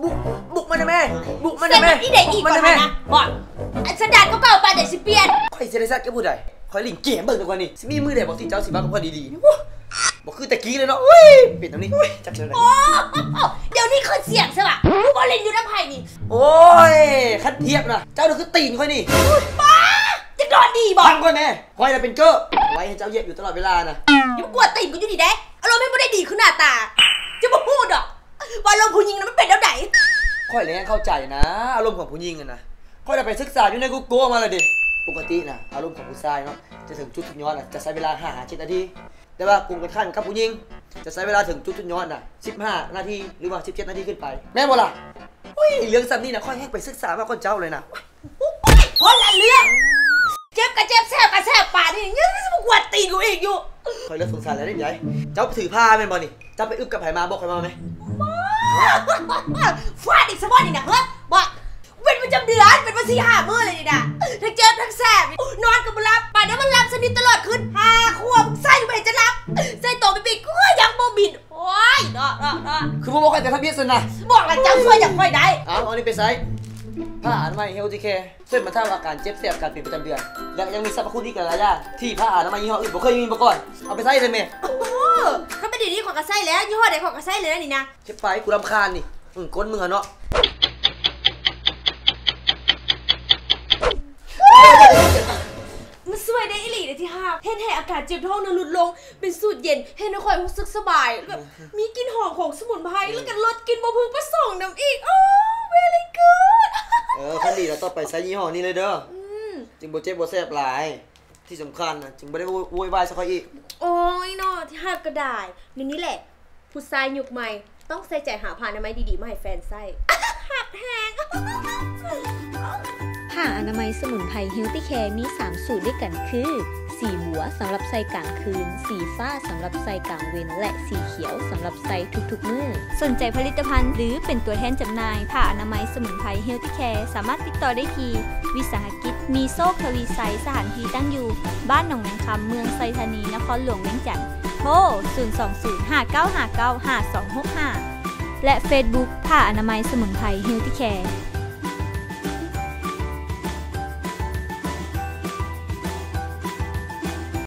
ບຸກ ບຸກມັນນະແມ່ ບຸກມັນນະແມ່ ເຊັ່ນອີ່ໃດອີກ ບຸກມັນນະແມ່ ກ່ອນຫັ້ນນະ ບໍ່ ອັນສັນດານເກົ່າໆປານໃດຊິປ່ຽນ ຂ້ອຍຊິໄດ້ສັກກັບຜູ້ໃດ ຂ້ອຍຫຼິ້ນເກມເບິ່ງແຕ່ກ່ອນນີ້ ຊິມີມື້ໃດບໍ່ທີ່ເຈົ້າຊິເວົ້າກັບຂ້ອຍດີໆ ໂອ້ ບໍ່ຄືແຕ່ກີ້ເລີຍເນາະ ໂອ້ຍ ເປັນແນວນີ້ ໂອ້ຍ ຈັກແນວໃດ ໂອ້ ດຽວນີ້ຄືສຽງຊະຫວາ ຄືບໍ່ຫຼິ້ນຢູ່ນຳໃຜນີ້ ໂອ້ຍ ຄັນທຽບນະ ເຈົ້ານະຄືຕີນຂ້ອຍນີ້ ປ້າ ຈັກນອນດີບໍ່ ຟັງຂ້ອຍແມ່ ຂ້ອຍນະເປັນເກີ້ ໄວ້ໃຫ້ເຈົ້າຢຽບຢູ່ຕະຫຼອດເວລານະ ຢ່າມາກວນຕີນກູຢູ່ນີ້ເດ້ ອາລົມແຮງບໍ່ໄດ້ດີຄືໜ້າຕາ ເຈົ້າບໍ່ຮູ້ດອກ ວ່າອາລົມຜູ້ຍິງນະມັນເປັນແນວໃດ ຂ້ອຍລະຍັງເຂົ້າໃຈນະ ອາລົມຂອງຜູ້ຍິງຫັ້ນນະ ຂ້ອຍໄດ້ໄປສຶກສາຢູ່ໃນ Google ມາແລ້ວເດ້ ປົກກະຕິນະ ອາລົມຂອງຜູ້ຊາຍເນາະ ຈະເຖິງຈຸດສຸດຍອດນະ ຈະໃຊ້ເວລາຫ້າຫາເຈັດນາທີ ແຕ່ວ່າກົງກັນຂ້າມກັບຜູ້ຍິງ ຈະໃຊ້ເວລາເຖິງຈຸດສຸດຍອດນະ ສິບຫ້ານາທີ ຫຼືວ່າສິບເຈັດນາທີຂຶ້ນໄປ ແມ່ນບໍ່ລະ? ໂອ້ຍ ເລື່ອງສ່ຳນີ້ນະ ຂ້ອຍແຮ່ງໄປສຶກສາມາກ່ອນເຈົ້າເລີຍນະ ໂອ້ຍ ຄົນລະເລື່ອງ ເຈັບກະເຈັບ ແຊບກະແຊບ ປານນີ້ຍັງຊິມາກວນຕີນກູອີກຢູ່ ຂ້ອຍເລີ່ມສົງໄສແລ້ວເດ້ ເຈົ້າຖືພາແມ່ນບໍ່ນີ້? ເຈົ້າໄປອຶບກັບໃຜມາ ບອກຂ້ອຍມາແມ ຟາດອີກຊະບໍ່ນີ້ນະ ເຮີ້ຍ ບໍ່ ເປັນປະຈຳເດືອນ ເປັນມາສີ່ຫ້າມື້ແລ້ວນີ້ນະ ທັງເຈັບທັງແຊບ ນອນກໍບໍ່ຫຼັບ ປານໃດມັນຫຼັບສະໜິດຕະຫຼອດຄືນ ຫ້າຂວບໃສ່ໄປຈະຫຼັບ ໃສ່ໂຕປິກໆ ກໍຍັງບໍ່ບິນ ໂອ້ຍ ເນາະ ເນາະ ເນາະ ຄືບໍ່ບອກຂ້ອຍແຕ່ທຳອິດຊັ້ນນະ ບອກແລ້ວເຈົ້າຊ່ວຍຫຍັງຂ້ອຍໄດ້ ເອົາ ເອົານີ້ໄປໃຊ້ ຜ້າອະນາໄມ Healthy Care ຊ່ວຍບັນເທົາອາການເຈັບແສບ ການເປັນປະຈຳເດືອນ ແລະ ຍັງມີສັບພະຄຸນອີກຫຼາຍໆຢ່າງ ທີ່ຜ້າອະນາໄມຍີ່ຫໍ້ອື່ນບໍ່ເຄີຍມີມາກ່ອນ ເອົາໄປໃຊ້ເລີຍແມ່ ໂອ້ ຄັນແບບນີ້ຂ້ອຍກໍໃຊ້ແລ້ວ ຍີ່ຫໍ້ໃດຂ້ອຍກໍໃຊ້ແລ້ວນີ້ນະ ເຈັບໄປ ກູລຳຄານນີ້ ອື ກົ້ນເມືອເນາະ ມັນຊ່ວຍໄດ້ອີ່ຫຼີເດ້ທີ່ຮັກ ເຮັດໃຫ້ອາການເຈັບທ້ອງນະຫຼຸດລົງ ເປັນສູດເຢັນ ເຮັດໃຫ້ຂ້ອຍຮູ້ສຶກສະບາຍ ແບບມີກິ່ນຫອມຂອງສະໝຸນໄພ ອື ແລ້ວກໍລົດກິ່ນບໍ່ເພິ່ງປະສົງນຳອີກ ໂອ້ very good ເອີ ຄັນດີແລ້ວ ຕໍ່ໄປໃຊ້ຍີ່ຫໍ້ນີ້ເລີຍເດີ ອື ຈຶ່ງບໍ່ເຈັບບໍ່ແສບຫຼາຍ ທີ່ສຳຄັນນະ ຈຶ່ງບໍ່ໄດ້ໂວຍວາຍໃສ່ຂ້ອຍອີກ ໂອ້ຍເນາະ ທີ່ຮັກກໍໄດ້ ແນວນີ້ແຫຼະ ຜູ້ຊາຍຍຸກໃໝ່ ຕ້ອງໃສ່ໃຈຫາຜ້າອະນາໄມດີໆມາໃຫ້ແຟນໃຊ້ ຮັກແຮງ ຜ້າອະນາໄມສະໝຸນໄພ Healthy Care ມີສາມສູດດ້ວຍກັນຄື ສີບົວ ສຳລັບໃສ່ກາງຄືນ, ສີຟ້າ ສຳລັບໃສ່ກາງເວັນ ແລະ ສີຂຽວ ສຳລັບໃສ່ທຸກໆມື້. ສົນໃຈຜະລິດຕະພັນ ຫຼື ເປັນຕົວແທນຈຳໜ່າຍຜ້າອະນາໄມສະໝຸນໄພ Healthy Care ສາມາດຕິດຕໍ່ໄດ້ທີ່ ວິສາຫະກິດ ມີໂຊກທະວີໄຊ ສະຖານທີ່ຕັ້ງຢູ່ ບ້ານໜອງແວງຄຳ ເມືອງໄຊທານີ ນະຄອນຫຼວງວຽງຈັນ ໂທ ສູນສອງສູນ ຫ້າເກົ້າຫ້າເກົ້າ ຫ້າສອງຫົກຫ້າ ແລະ ເຟສບຸກ ຜ້າອະນາໄມສະໝຸນໄພ Healthy Care.